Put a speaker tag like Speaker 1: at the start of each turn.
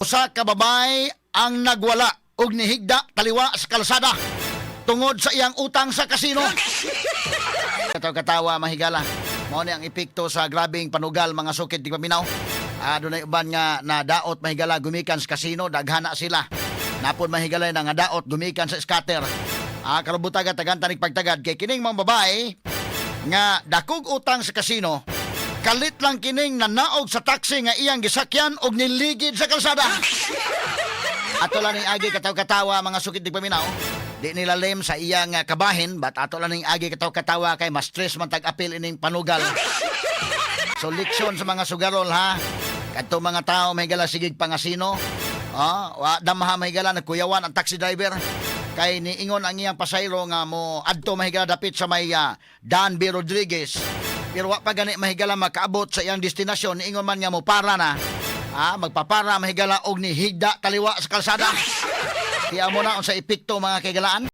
Speaker 1: Usa ka babae ang nagwala og nihigda taliwa sa kalsada tungod sa iyang utang sa kasino. Kataw katawa, mahigala. Mao ni ang epekto sa grabing panugal, mga sukid tigpaminaw. Ah, dunay uban nga nadaot, mahigala, gumikan sa kasino, daghana sila. Napod, mahigala, na nga daot gumikan sa scatter. Ah, karong butaga tagan tanig pagtagad kay kining mga babae nga dakog utang sa kasino, kalit lang kining nanaog sa taxi nga iyang gisakyan og niligid sa kalsada. Ato lang ning agi kataw-katawa, mga sukid tigpaminaw. Di nila lem sa iyang kabahin, but ato lang ning agi kataw-katawa kay mas stress man tag-apil ining panugal. So leksyon sa mga sugarol ha. Kadto mga tao, mahigala, sigig pangasino. Ah, wa damha, mahigala, nagkuyawan ang taxi driver. Kay niingon ang iyang pasayro nga mo adto, mahigala, dapit sa may Dan B. Rodriguez. Pero wa pa gani, mahigala, makaabot sa iyang destinasyon, niingon man nga mo para na. Ah, magpapara, mahigala, og nihigda taliwa sa kalsada. Tiya mo na unsa epekto, mga kaigalaan.